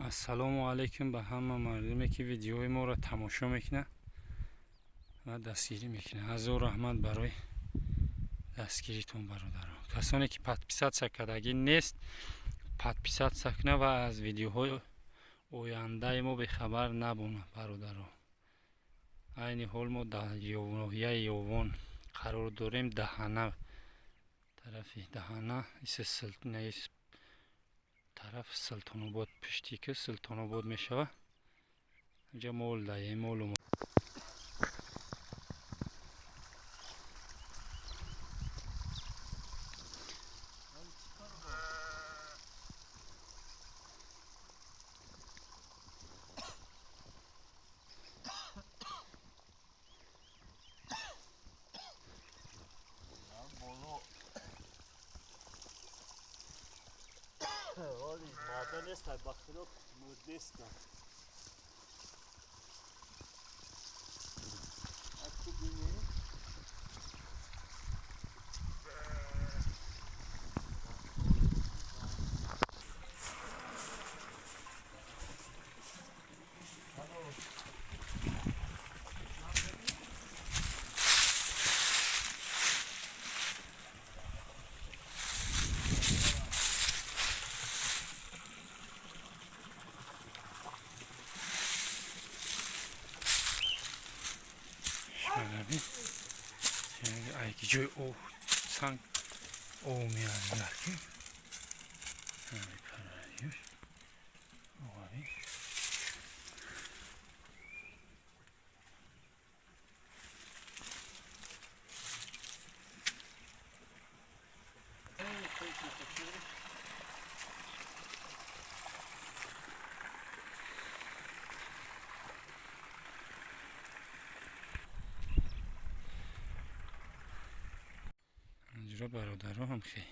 Ассалому алайкум ба ҳама мардуме, ки видеои моро тамошо мекунад ва дастгирӣ мекунад. Ҳазор раҳмат барои дастгиритон, бародарон. Касоне ки подписаться кардагӣ нест, подписаться кунад ва аз видеоҳои ояндаи мо бехабар набонад, бародарон. Айни ҳол мо дар ноҳияи Ёвон қарор дорем, Даҳана, тарафи Даҳана, тараф Султонобод, пишти ки Султонобод мешавад. Инҷа мол даем, молу. Нест, ба хилоф мурдеста. Аку бинӣ. Айки ҷои об, санг об меарзад ки парвариш. Ови. Инҷуро, бародаро, ҳам хе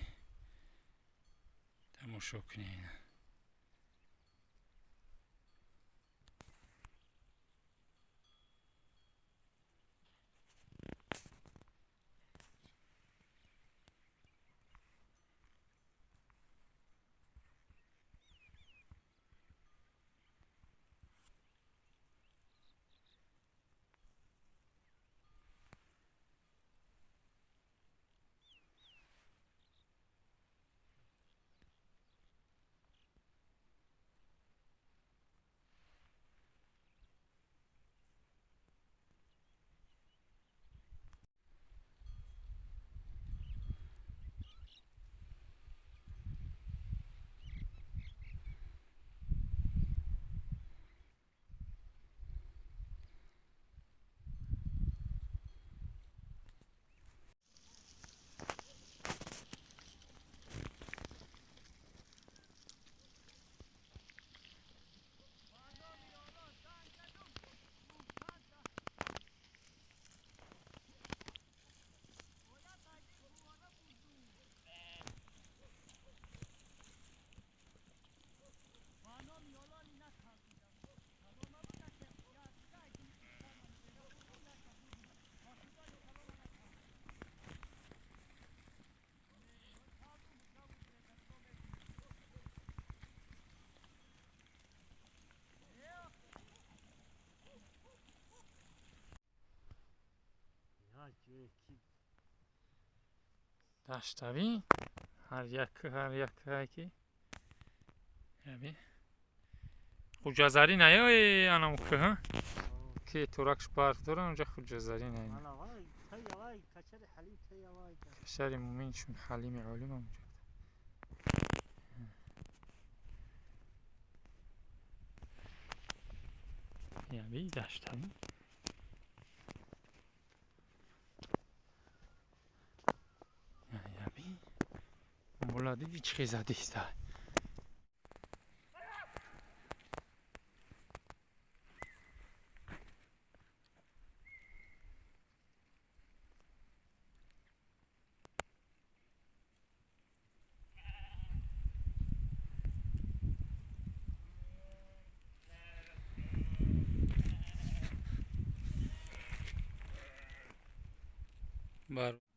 тамошо кунед. Даштавӣ, ҳар як, ҳар як ки яби хуҷазарӣ наёи, анам кӯ ки туракш барф дора, онҷа хуҷазарӣ най. Кашари мумин чун ҳалими олим онҷа. Яби даштавӣ. Мула, диди, чӣ хезадиста? Бар.